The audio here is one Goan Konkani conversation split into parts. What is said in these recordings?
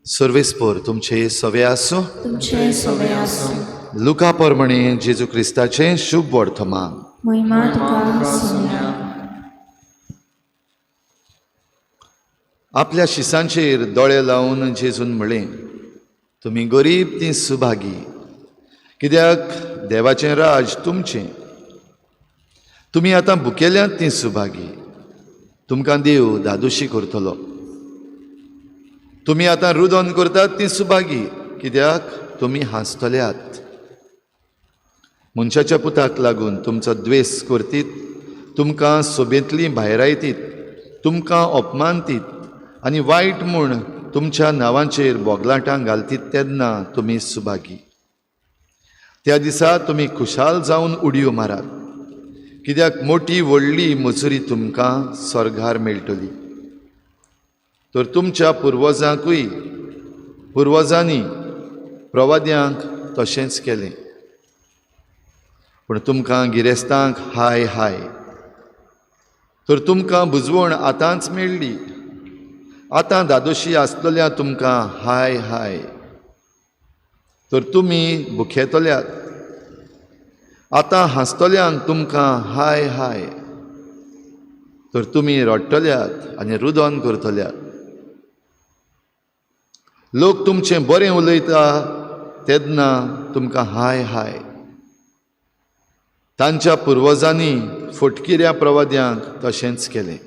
सर्वेस्पोर तुमचे सवे आसूं. तुमचे सोबे आसूं. लुका परमणे जेजू क्रिस्ताचें शुभ वर्तमान. महिमा तुका सोम्या. आपल्या शिसांचेर दोळे लावन जेजून म्हळें, तुमी गरीब तीं सुभागी, कित्याक देवाचें राज तुमचें. तुमी आतां भुकेल्यात तीं सुभागी, तुमकां देव धादोशी करतलो. तुमी आतां रुदन करतात तीं सुभागी, कित्याक तुमी हांसतल्यात. मनशाच्या पुताक लागून तुमचो द्वेस करतीत, तुमकां सोबेंतलीं भायरायतीत, तुमकां अपमानतीत आनी वायट म्हूण तुमच्या नांवांचेर बोगलाटां घालतीत तेन्ना तुमी सुभागी. त्या दिसा तुमी खुशाल जावन उडयो मारात, कित्याक मोटी व्हडली मजुरी तुमकां स्वर्गार मेळटली. तर तुमच्या पुर्वजांकूय पुर्वजांनी प्रवाद्यांक तशेंच केलें. पूण तुमकां गिरेस्तांक हाय हाय, तर तुमकां बुजवण आतांच मेळ्ळी. आतां धादोशी आसतल्या तुमकां हाय हाय, तर तुमी भुखेतल्यात. आतां हांसतल्यांक तुमकां हाय हाय, तर तुमी रडटल्यात आनी रुदन करतल्यात. लोक तुमचें बरें उलयता तेन्ना तुमकां हाय हाय. तांच्या पुर्वजांनी फटकिऱ्या प्रवाद्यांक तशेंच केलें.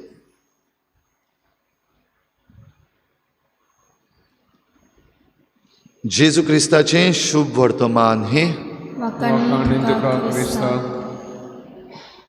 जेजू क्रिस्ताचें शुभ वर्तमान हें. वाखाणीं तुका क्रिस्ता.